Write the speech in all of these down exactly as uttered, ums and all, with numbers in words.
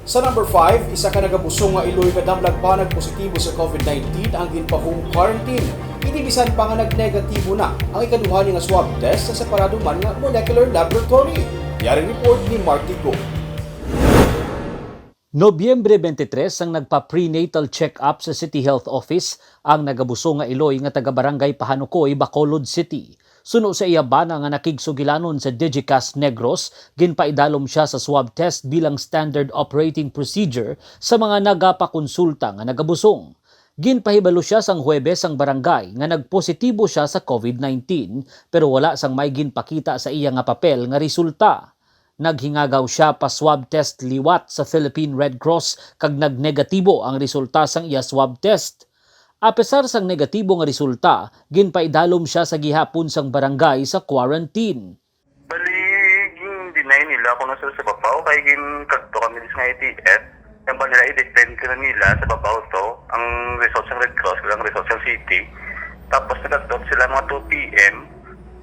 Sa number five, isa ka nagabusong nga iloy kadamlag pa nagpositibo sa COVID nineteen ang ginpa-home quarantine. Ini bisan pa nga nagnegatibo na ang ikaduha ni nga swab test sa separado man nga molecular laboratory. Yari report ni Mark Tigo. Nobyembre twenty-three ang nagpa-prenatal check-up sa City Health Office ang nagabusong nga iloy nga taga Barangay Pahanukoy, Bacolod City. Suno sa iya bana nga nakigsugilanon sa Digicast Negros, ginpaidalom siya sa swab test bilang standard operating procedure sa mga nagapakonsulta nga nagabusong. Ginpahibalo siya sang Huwebes sang barangay nga nagpositibo siya sa COVID nineteen, pero wala sang may ginpakita sa iya nga papel nga resulta. Naghingagaw siya pa swab test liwat sa Philippine Red Cross kag nagnegatibo ang resulta sang iya swab test. Apesar sang negatibo nga resulta, ginpaidalom siya sa gihapon sang barangay sa quarantine. Bali, gin-deny nila kuno sila sa babaw kay ginkadto kami sa I T F. Yan ba nila i-defend kuno nila sa babaw to, ang result sa Red Cross kag ang result sa city. Tapos nagkadto sila mga two P M.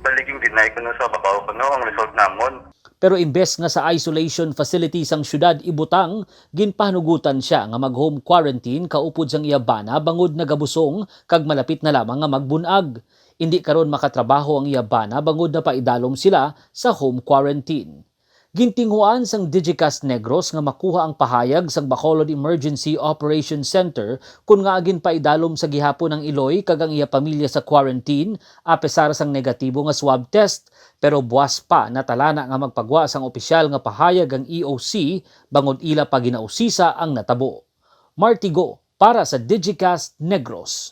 Bali, gin-deny kuno sa babaw kuno ang result namon. Pero imbes nga sa isolation facility sang syudad ibutang, ginpahanugutan siya nga mag-home quarantine kaupod sang iya bana bangod nagabusong kag malapit na lamang nga magbun-ag. Indi karon makatrabaho ang iya bana bangod napaidalom sila sa home quarantine. Gintinguhaan sang Digicast Negros nga makuha ang pahayag sang Bacolod Emergency Operation Center kon ngaa ginpaidalom sa gihapon ang iloy kag ang iya pamilya sa quarantine apesar sang negatibo nga swab test, pero buas pa natalana nga magpagwa sang opisyal nga pahayag ang E O C bangod ila pa ginausisa ang natabo. Martigo para sa Digicast Negros.